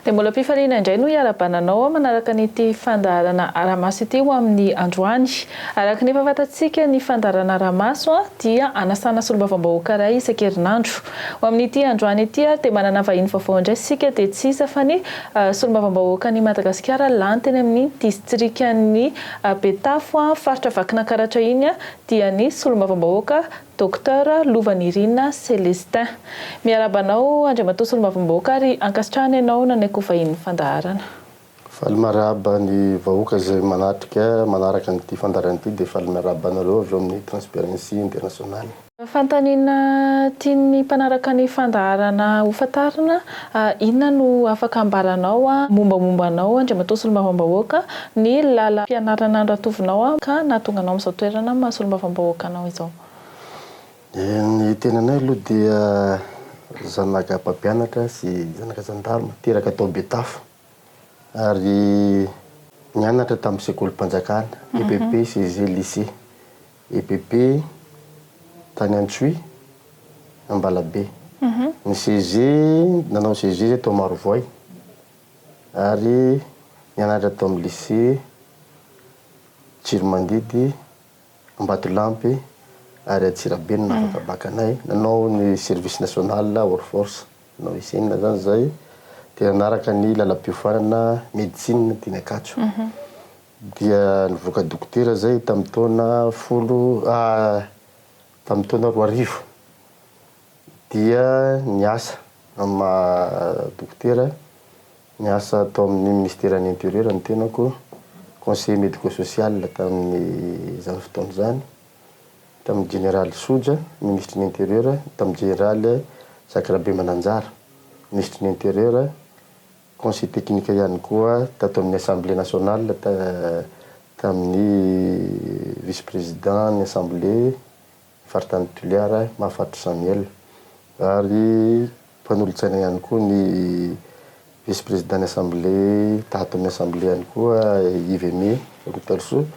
Dia mbola am-pifaliana indray no hiarahabana anao manaraka an'ity fandaharana Aramaso ity ho amin'ny androany. Araka ny efa fantatsika ny fandaharana Aramaso dia anasana solombavambahoaka iray isan-kerinandro. Ho amin'ity androany ity ary dia manana vahiny vaovao indray isika dia tsy iza fa ny solombavambahoakan'i Madagasikara lany teny amin'ny distrikan'i Betafo, faritra Vakinankaratra iny dia ny solombavambahoaka Docteur Lovanirina Celestin. Miarahaba anao Andriamatoa Solombavambahoaka ary ankasitrahana ianao nanaiky ho vahinin'ny fandaharana. Faly miarahaba ny vahoaka izay manatrika manaraka an'ity fandaharana ity dia faly miarahaba anareo avy ao amin'ny Transparency International. Fanontaniana tian'ny mpanaraka ny fandaharana ho fantarina, inona no afaka ambaranao mombamomba anao Andriamatoa Solombavambahoaka, ny lalam-pianarana noratovinao ka nahatonga anao amin'izao toerana maha solombavambahoaka anao izao? Ny tenanay aloha dia zanaka mpampianatra sy zanaka zandarma, teraka tao Betafo ary nianatra tamin'ny sekolim-panjakana, EPP, CG, Lycée. EPP tany Antsohihy, Ambalabe. Ny CG, nanao CG zay tao Marovoay ary nianatra tao amin'ny lycée Tsiromandidy, Ambatolampy ary Antsirabe no nahafaka bac anay. Nanao ny service national hors force, nanao SN zany zay dia nanaraka ny lalam-piofanana médecine teny Ankatso. Dia nivoaka dokotera zay tamin'ny taona folo tamin'ny taona 2000. Dia niasa amin'ny maha dokotera, niasa tao amin'ny ministeran'ny intérieur ny tenako, conseiller médico-social tamin'izany fotoana izany, tamin'ny jeneraly Soja, minisitry ny intérieur, tamin'ny jeneraly Jacques Rabemananjara, minisitry ny intérieur, Conseil technique ihany koa tato amin'ny Assemblée nationale tamin'ny vice président ny Assemblée faritany Toliara Mahafaritra Samuel ary mpanolotsaina ihany koa ny vice président ny Assemblée tato amin'ny Assemblée ihany koa Yves Aimé Rakotoarisoa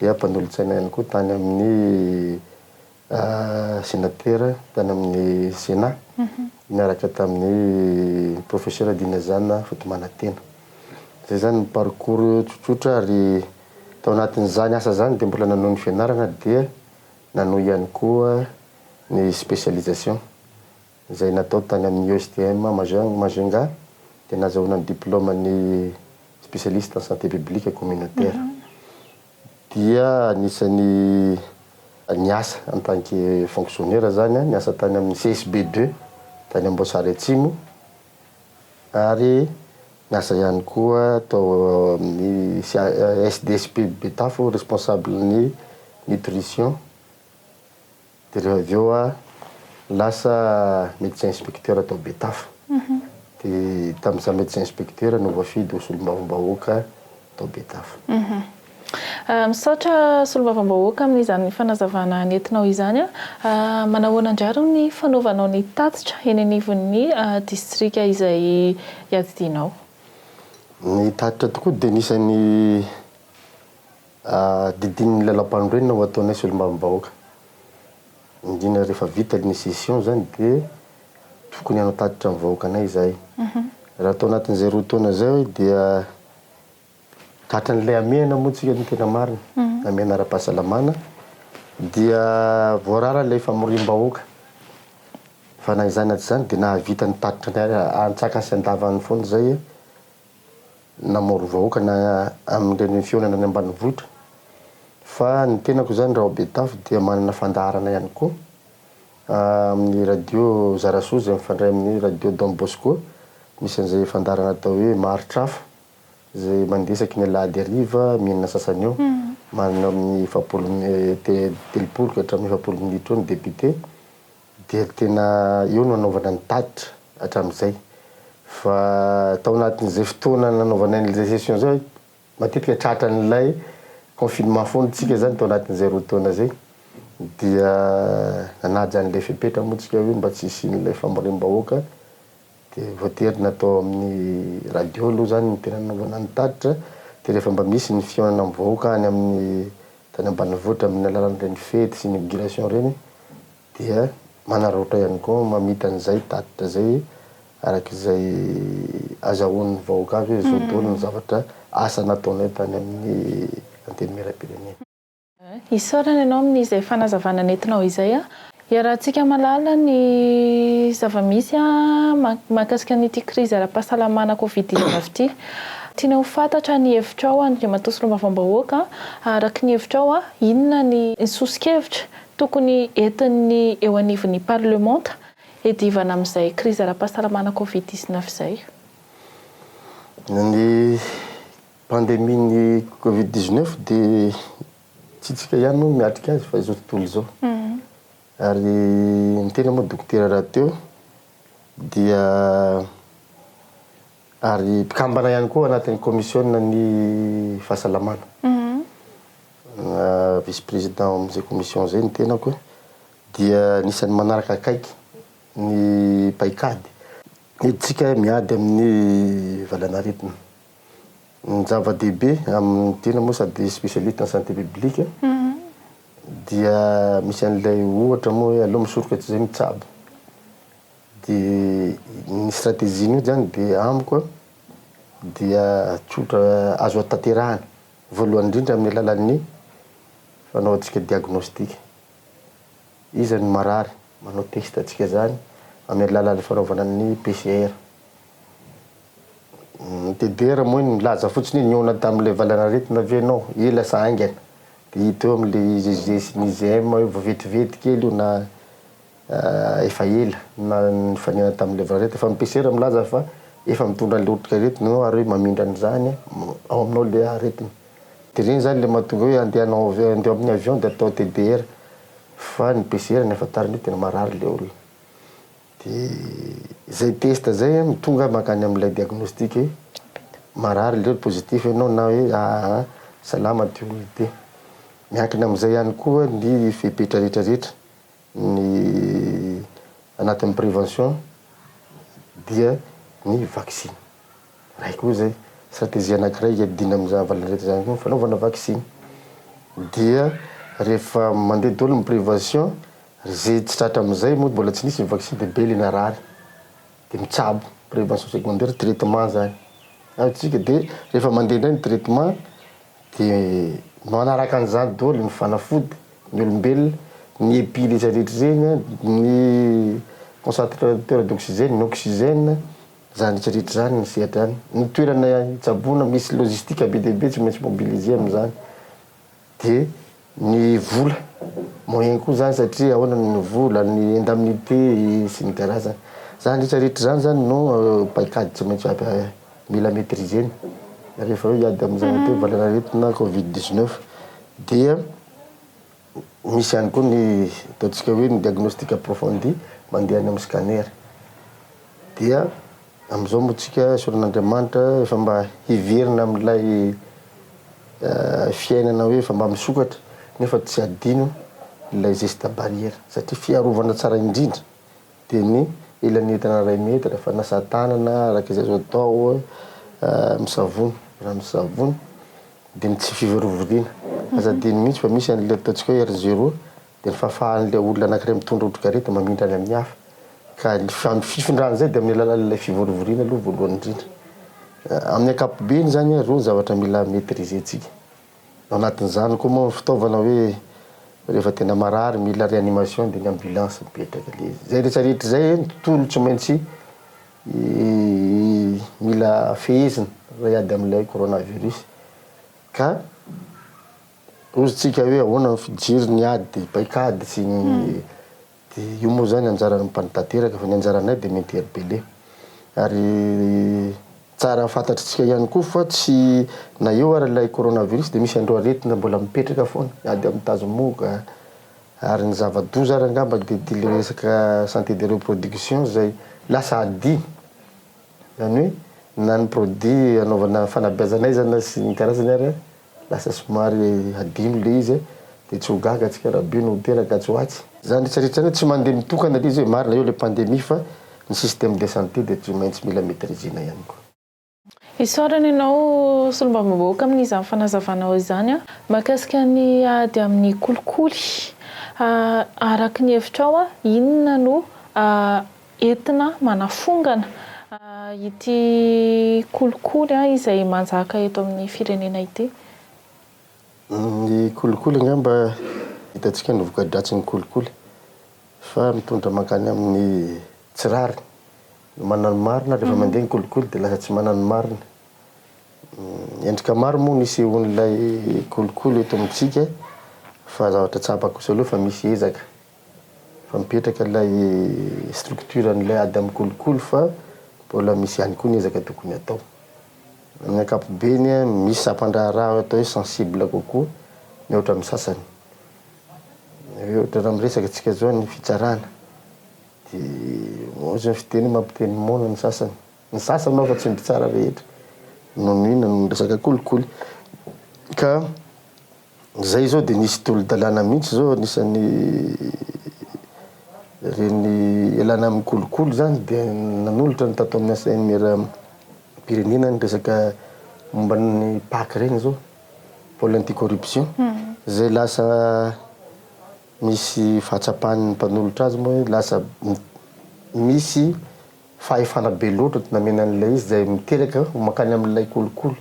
dia mpanolotsaina ihany koa tany amin'ny Senatera tany amin'ny Sénat niaraka tamin'ny Professeur Dinazana Fotomanantena. Izay izany ny parcours tsotsotra ary tao anatin'izany asa izany dia mbola nanohy ny fianarana dia nanohy ihany koa ny spécialisation izay natao tany amin'ny USTM Majunga dia nahazahoana ny diplôme-n'ny spécialiste en santé publique communautaire. Dia anisan'ny niasa en tant que fonctionnaire zany aho, niasa tany amin'ny CSB deux tany Amboasary Atsimo ary niasa ihany koa tao amin'ny SDSP Betafo, responsable ny nutrition. Dia rehefa avy eo aho lasa médecin inspecteur tao Betafo. Dia tamin'izaho médecin inspecteur no voafidy ho solombavambahoaka tao Betafo. Misaotra solombavambahoaka amin'izany fanazavana nentinao izany. Manahoana indray ary ny fanaovanao ny tatitra eny anivon'ny distrika izay iadidianao? Ny tatitra tokoa dia anisan'ny Didinin'ny lalampanorenana ho ataonay solombavambahoaka. Indrindra rehefa vita ny session zany dia tokony hanao tatitra amin'ny vahoakanay izahay. Raha tao anatin'izay roa taona izay dia tratran'ilay hamehana moa tsika ny tena marina, hamehana ara-pahasalamana dia voarara ilay famoriam-bahoaka. Fa na izany na tsy izany dia nahavita ny tatitra antsakany sy andavany foana izay. Namory vahoaka na amin'ireny fihaonana any ambanivohitra fa ny tenako izany raha ao Betafo dia manana fandaharana ihany koa amin'ny radio Zarasoa izay mifandray amin'ny radio Don Bosco misy an'izay fandaharana atao hoe Maharitrafo izay mandeha isaky ny alahady hariva mienina sasany eo manana amin'ny 40 30 ka hatramin'ny 40 minitra eo ny député Dia tena eo no anaovana ny tatitra hatramin'izay. Fa tao anatin'izay fotoana nanaovana an'ilay session izay, matetika tratran'ilay confinement foana tsika izany tao anatin'izay roa taona izay. Dia nanaja an'ilay fepetra moa tsika hoe mba tsy hisian'ilay famoriam-bahoaka. Dia voatery natao amin'ny radio aloha izany ny tena nanaovana ny tatitra. Dia rehefa mba misy ny fihaonana amin'ny vahoaka any amin'ny tany ambanivohitra amin'ny alalan'ireny fety sy inauguration ireny, dia manararaotra ihany koa mamita an'izay tatitra izay araka izay. azahoan'ny vahoaka azy hoe izao daholo ny zavatra asa nataonay tany amin'ny Antenimierampirenena. Isaorana ianao amin'izay fanazavana nentinao izay. Iarahantsika mahalala ny zava-misy mahakasika an'ity krizy ara-pahasalamana Covid 19 ity. Tianay ho fantatra ny hevitrao Andriamatoa Solombavambahoaka, araka ny hevitrao, inona ny soso-kevitra tokony entin'ny eo anivon'ny parlemanta hiadivana amin'izay krizy ara-pahasalamana Covid 19 izay? Ny pandemie ny Covid 19 dia tsy isika ihany moa no miatrika azy fa izao tontolo izao. Ary ny tena moa dokotera rahateo dia ary mpikambana ihany koa anatin'ny commission ny fahasalamana. Vice président amin'izay commission izay ny tenako dia anisan'ny manaraka akaiky ny paikady entintsika miady amin'ny valanaretina. Ny zava-dehibe amin'ny tena moa sady spécialiste en santé publique dia misy an'ilay ohatra moa hoe aleo misoroka tsy izay mitsabo. Dia ny stratégie-n'io zany dia amiko dia tsotra azo tanterahana. Voalohany indrindra amin'ny alalan'ny fanaovantsika diagnostic. Iza no marary? Manao test antsika zany amin'ny alalan'ny fanaovana ny PCR. Ny TDR moa iny milaza fotsiny hoe nihaona tamin'ilay valanaretina ve ianao? Ela sa haingana? Dia hita eo amin'ilay IgG sy ny IgM hoe vao vetivety kely io na efa ela na nifanena tamin'ilay valanaretina. Fa ny PCR milaza fa efa mitondra an'ilay otrikaretina ianao ary hoe mamindra an'izany ao aminao ilay aretina. Dia ireny izany ilay mahatonga hoe andeha hanao andeha amin'ny avion dia atao TDR. Fa ny PCR ny ahafantarana hoe tena marary ilay olona. Dia izay test izay an, tonga mankany amin'ilay diagnostic hoe marary ilay positif ianao na hoe aa salama ity olona ity. Miankina amin'izay ihany koa ny fepetra rehetra rehetra, ny anatin'ny prévention dia ny vaksiny. Iray koa izay stratégie anankiray hiadiana amin'izany valanaretina izany koa ny fanaovana vaksiny. Dia rehefa mandeha daholo ny prévention, izay tsy tratra amin'izay moa mbola tsy nisy ny vaksiny dia be ilay narary, dia mitsabo, prévention secondaire, traitement zany. Azontsika dia rehefa mandeha indray ny traitement dia manaraka an'izany daholo ny fanafody, ny olombelona, ny epi rehetra rehetra ireny, ny concentrateur d'oxygène, ny oxygène. Zany rehetra rehetra zany ny sehatra any. Ny toerana hitsaboana misy logistique be dia be tsy maintsy mobiliser amin'izany. De ny vola, moyen koa zany satria ahoana ny vola, ny indemnité sy ny karazany. Zany rehetra rehetra zany zany no paikady tsy maintsy mila maitriser-na rehefa hoe hiady amin'izany atao hoe valanaretina covid 19 dia Misy ihany koa ny ataontsika hoe ny diagnostic approfondi mandeha any amin'ny scanner. Dia amin'izao moa tsika isaoran'Andriamanitra efa mba hiverina amin'ilay fiainana hoe efa mba misokatra nefa tsy adino ilay geste barrière satria fiarovana tsara indrindra dia ny elanelana iray metatra, fanasan-tanana araka izay azo atao, misavony, rano sy savony. Dia ny tsy fivorivoriana. Aza adino mihitsy fa misy an'ilay ataontsika hoe R zéro, dia ny fahafahan'ilay olona anankiray mitondra otrikaretina mamindra any amin'ny hafa. Ka ny fifindrana izay dia amin'ny alalan'ilay fivorivoriana aloha voalohany indrindra. Amin'ny ankapobeny izany ireo ny zavatra mila maitriser-tsika. Ao anatin'izany koa moa ny fitaovana hoe rehefa tena marary mila réanimation dia ny ambulance mipetraka ilay izy. Izay rehetra rehetra izay ny tontolo tsy maintsy Mila fehezina raha hiady amin'ilay coronavirus ka hozy tsika hoe ahoana ny fijery ny ady paikady sy ny de io moa zany anjaran'ny mpanatanteraka fa ny anjaranay de mi-interpeller ary tsara fantatritsika ihany koa fa tsy na eo ary ilay coronavirus de misy an'ireo aretina mbola mipetraka foana ady amin'ny tazomoka Ary ny zava-doza ary angamba dia ity le resaka santé de reproduction izay lasa adino, izany hoe na ny produit anaovana fanabeazan'aizana sy ny karazany ary lasa somary hadino le izy dia tsy ho gaga antsika raha be no ho teraka atsy ho atsy. Izany rehetra rehetra izany tsy mandeha mitokana le izy hoe marina eo le pandemie fa ny système de santé dia tsy maintsy mila maitriser-na ihany koa. Isaorana ianao solombavambahoaka amin'izany fanazavanao izany mahakasika ny ady amin'ny kolikoly. Araka ny hevitrao, inona no entina manafongana ity kolikoly izay manjaka eto amin'ny firenena ity? Ny kolikoly angamba hitantsika ny voka-dratsin'ny kolikoly fa mitondra mankany amin'ny tsy rariny. Manana ny marina rehefa mandeha ny kolikoly dia lasa tsy manana ny marina. Endrika maro moa no isehoan'ilay kolikoly eto amintsika fa zavatra tsapa kosa aloha fa misy ezaka. Fa mipetraka ilay structure an'ilay ady amin'ny kolikoly fa mbola misy ihany koa ny ezaka tokony atao. Amin'ny ankapobeny, misy sampan-draharaha atao hoe sensible kokoa mihoatra amin'ny sasany. Ohatra raha miresaka antsika zao ny fitsarana dia ohatry ny fiteny mampiteny moana ny sasany. Ny sasany moa fa tsy ny mpitsara rehetra noho ny inona? Noho ny resaka kolikoly. Ka zay zao dia nisy tolo-dalàna mihitsy zao anisan'ny ireny ialana amin'ny kolikoly zany dia nanolotra ny tato amin'ny Antenimieram-pirenena ny resaka momba ny PAC ireny zao, pôle anti-corruption, zay lasa misy fahatsapan'ny mpanolotra azy moa hoe lasa misy fahefana be loatra namena an'ilay izy zay miteraka ho mankany amin'ilay kolikoly.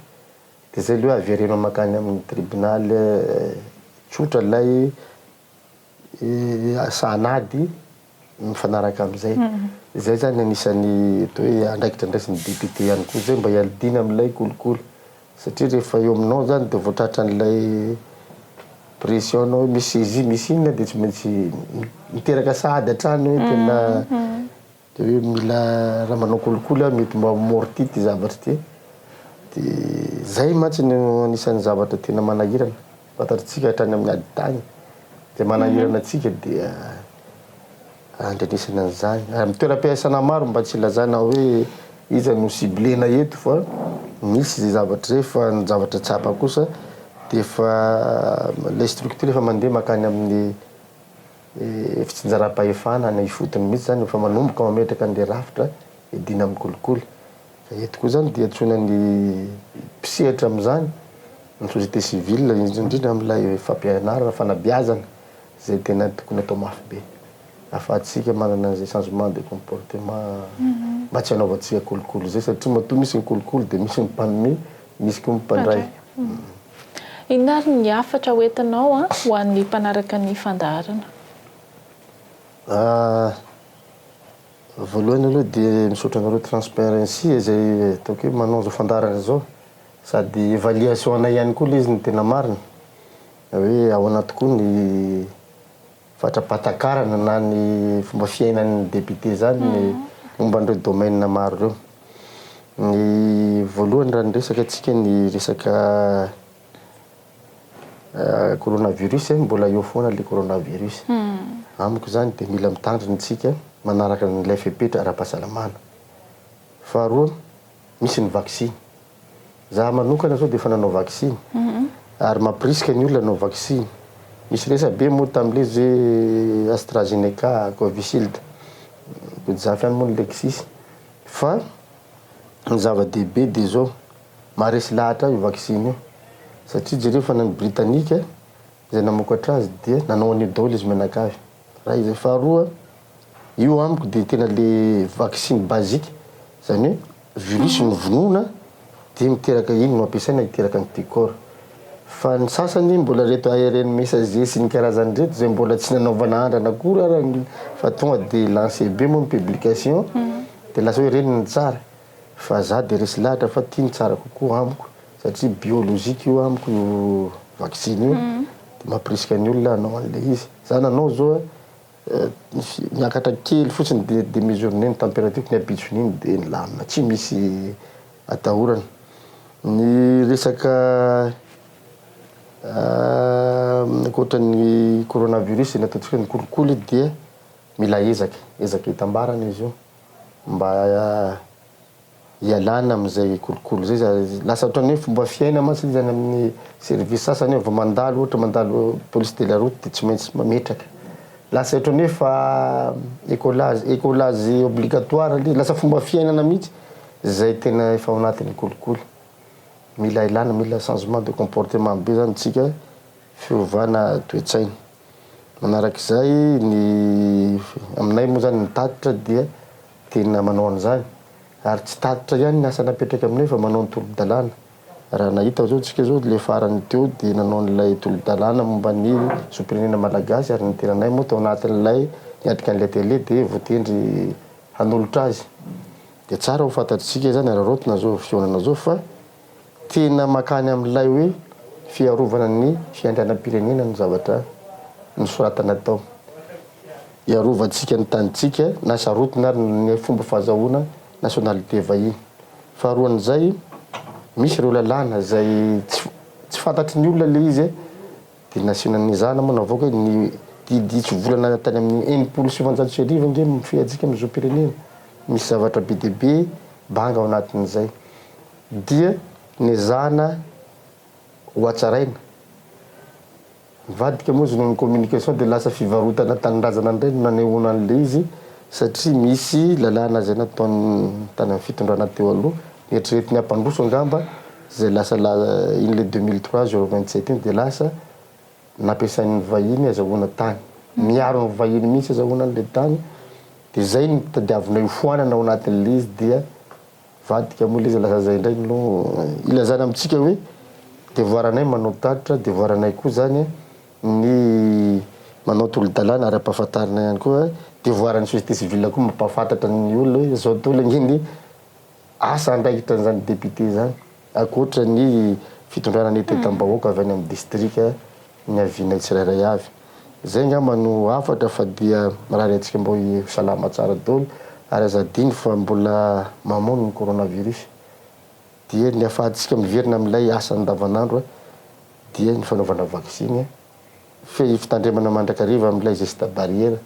Dia zay aloha avereno mankany amin'ny tribunal tsotra ilay sahan'ady mifanaraka amin'izay. Izay zany anisan'ny atao hoe andraikitra andraisin'ny député ihany koa zay mba hiadiana amin'ilay kolikoly. Satria rehefa eo aminao zany dia vao tratran'ilay pression anao hoe misy saisie misy inona dia tsy maintsy miteraka sahady hatrany hoe tena Dia hoe mila raha manao kolikoly aho mety mba ho morti ity zavatra ity. Dia zay mantsy no anisan'ny zavatra tena manahirana. Fantatritsika hatrany amin'ny ady tany dia manahirana antsika dia andrenesana an'izany. Ary amin'ny toeram-piasana maro mba tsy ilazana hoe iza no ciblena eto fa misy izay zavatra izay fa ny zavatra tsapa kosa dia efa ilay structure efa mandeha mankany amin'ny Fitsinjaram-pahefana any ifotony mihitsy izany efa manomboka mametraka an'ilay rafitra hiadiana amin'ny kolikoly. Fa eto koa izany dia antsoina ny mpisehatra amin'izany, ny société civile indrindra indrindra amin'ilay fampianarana, fanabeazana izay tena tokony atao mafy be ahafahantsika manana an'izay changement de comportement mba tsy hanaovantsika kolikoly izay satria matoa misy ny kolikoly dia misy ny mpanome, misy koa ny mpandray. Inona ary ny hafatra hoentinao ho an'ny mpanaraka ny fandaharana? Voalohany aloha dia misaotra anareo Transparency izay ataoko hoe manao izao fandaharana izao sady évaluation anay ihany koa ilay izy no tena marina hoe ahoana tokoa ny fatra-pahatakarana na ny fomba fiainan'ny député izany momba an'ireo domaine maro ireo. Ny voalohany raha niresaka antsika ny resaka coronavirus, mbola eo foana ilay coronavirus. Amiko izany dia mila mitandrina isika manaraka an'ilay fepetra ara-pahasalamana. Faharoa, misy ny vaksiny. Za manokana zao dia efa nanao vaksiny ary mampirisika ny olona hanao vaksiny. Misy resa-be moa tamin'ilay izy hoe AstraZeneca, Covishield, Godizafy ihany moa ny Lexis. Fa ny zava-dehibe dia izao, maharesy lahatra ahy io vaksiny io satria jereo fa na ny Britanika izay namokatra azy dia nanao an'io daholo izy mianakavy. Raha izay faharoa, io amiko dia tena le vaksiny basique, izany hoe virus no vonoina dia miteraka iny no ampiasaina hiteraka anticorps. Fa ny sasany mbola reto ARN messager sy ny karazany reto izay mbola tsy nanaovana andrana akory ara fa tonga dia lancer be moa ny publication dia lasa hoe ireny no tsara. Fa za dia resy lahatra fa ty no tsara kokoa amiko satria biologique io amiko io vaksiny io dia mampirisika ny olona hanao an'ilay izy. Za nanao zao a, niakatra kely fotsiny dia demi journée ny température-ko ny ampitson'iny dia nilamina tsy misy atahorana. Ny resaka ankoatra ny coronavirus ny ataontsika hoe ny kolikoly dia mila ezaka, ezaka itambarana izy io mba hialana amin'izay kolikoly izay. Lasa ohatran'ny hoe fomba fiaina mantsy ilay izy any amin'ny service sasany hoe vao mandalo ohatra mandalo police de la route dia tsy maintsy mametraka. Lasa ohatran'ny hoe efa écolage écolage obligatoire ilay izy, lasa fomba fiainana mihitsy izay tena efa ao anatin'ny kolikoly. Mila ilana, mila changement de comportement be zany isika, fiovana toe-tsaina. Manarak'izay ny aminay moa zany ny tatitra dia tena manao an'izany. Ary tsy tatitra ihany ny asa napetraka aminay fa manao ny tolo-dalàna. Raha nahita zao tsika zao le farany teo dia nanao an'ilay tolo-dalàna momba ny zom-pirenena malagasy ary ny tenanay moa tao anatin'ilay niatrika an'ilay tele dia voatendry hanolotra azy. Dia tsara ho fantatr'isika zany araraotina zao fihaonana zao fa tena makany amin'ilay hoe fiarovana ny fiandrianam-pirenena no zavatra nosoratana tao. Hiarovantsika ny tanintsika na sarotiny ary ny fomba fahazahoana nationalité vahiny. Faharoan'izay, misy ireo lalàna izay tsy tsy fantatry ny olona ilay izy dia nasiana nizahana moa navoaka hoe ny didy hitsivolana tany amin'ny 1960 ange mifehy antsika amin'ny zom-pirenena. Misy zavatra be dia be banga ao anatin'izay. Dia nezahana ho hatsaraina. Nivadika moa izy noho ny communication dia lasa fivarotana tanindrazana indray no nanehoana an'ilay izy satria misy lalàna izay nataon'ny tany amin'ny fitondrana teo aloha neritreretiny hampandroso angamba izay lasa iny le 2003 027 iny dia lasa nampiasain'ny vahiny azahoana tany. Miaro ny vahiny mihitsy azahoana an'ilay tany dia izay no tadiavinay hofoanana ao anatin'ilay izy dia Vadika moa ilay izy lasa zay indray no ilazana amintsika hoe devoir-nay manao tatitra, devoir-nay koa zany ny manao tolo-dalàna ary ampahafantarina ihany koa, devoir-n'ny société civile koa mampahafantatra ny olona hoe zao daholo ange ny asa andraikitra an'izany député zany ankoatra ny fitondrana ny hetetam-bahoaka avy any amin'ny distrika niavianay tsirairay avy. Izay angamba no hafatra fa dia mirary antsika mba ho salama tsara daholo ary aza adino fa mbola mamono ny coronavirus dia ny afahantsika miverina amin'ilay asa andavanandro dia ny fanaovana vaksiny fe fitandremana mandrakariva amin'ilay geste barrière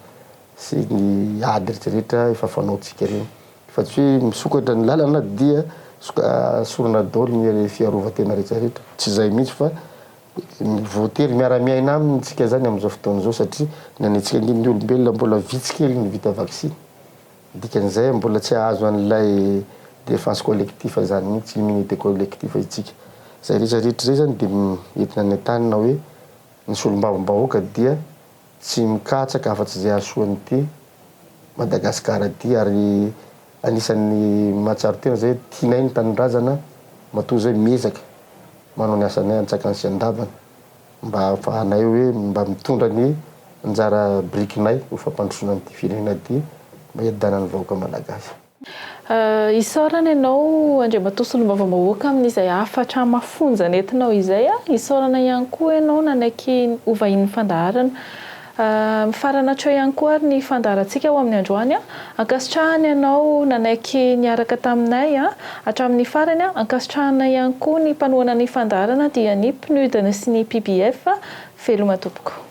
sy ny ady rehetra efa fanaontsika ireny fa tsy hoe misokatra ny lalana dia sorona daholo ny fiarovan-tena rehetra rehetra tsy izay mihitsy fa Voatery miara-miaina aminy tsika zany amin'izao fotoana izao satria ny antsika ange ny olombelona mbola vitsy kely ny vita vaksiny. Dikan'izay mbola tsy hahazo an'ilay défense collectif zany mihitsy, immunité collectif isika. Zay rehetra rehetra zay zany dia entina nentanina hoe ny solombavambahoaka dia tsy mikatsaka afa-tsy izay hahasoa an'ity Madagasikara ity ary anisan'ny mahatsiaro tena zay hoe tianay ny tanindrazana matoa zay miezaka manao ny asanay antsakany sy andavany mba ahafahanay hoe mba mitondra ny anjara birikinay ho fampandrosoana an'ity firenena ity mba hiadanan'ny vahoaka malagasy. Isaorana ianao Andriamatoa Solombavambahoaka amin'izay hafatra mafonja nentinao izay. Isaorana ihany koa ianao nanaiky ho vahinin'ny fandaharana. Mifarana hatreo ihany koa ary ny fandaharantsika ho amin'ny androany. Ankasitrahana ianao nanaiky niaraka taminay hatramin'ny farany. Ankasitrahana ihany koa ny mpanohana ny fandaharana dia ny PNUD sy ny PBF. Veloma tompoko.